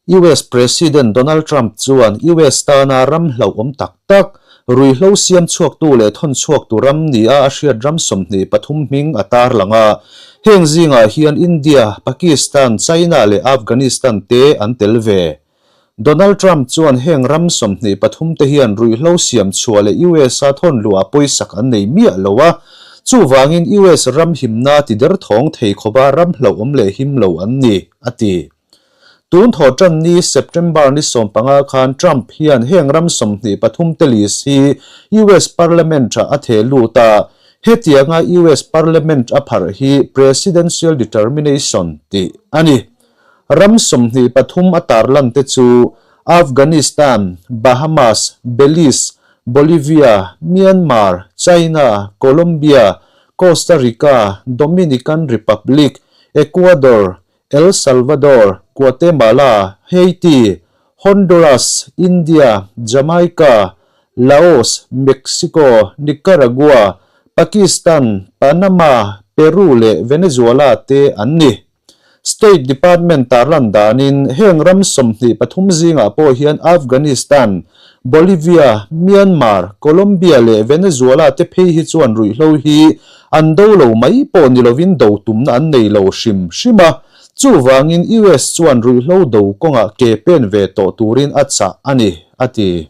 US President Donald Trump chuan US tana ram hlauhawm tak tak, ruihhlo siam chhuaktu leh thawn chhuaktu ram nia a hriat ram 23 hming a tarlang a. Heng zingah hian India, Pakistan, China leh Afghanistan te an tel ve. Donald Trump chuan heng ram 23 te hian ruihhlo siam chhuah leh US-a thawn luhah pawisak an nei miah lo a, chuvangin US ram himna ti derthawng thei khawpa ram hlauhawm leh him lo an ni, a ti. Tun thaw tan ni September ni 15 khan Trump hian heng ram 23 te list hi US Parliament-ah a theh lut a, hetianga US Parliament a pharh hi Presidential Determination tih a ni. Ram 23 a tarlan te chu Afghanistan, Bahamas, Belize, Bolivia, Myanmar, China, Colombia, Costa Rica, Dominican Republic, Ecuador, El Salvador, Guatemala, Haiti, Honduras, India, Jamaica, Laos, Mexico, Nicaragua, Pakistan, Panama, Peru leh Venezuela te an ni. State Department tarlan danin heng ram 23 zingah pawh hian Afghanistan, Bolivia, Myanmar, Colombia leh Venezuela te phei hi chuan ruihhlo hi an do lo mai pawh ni lovin do tumna an nei lo hrim hrim a, chuvangin US chuan ruihhlo do kawngah ke pen ve tawh turin a chah a ni, a ti.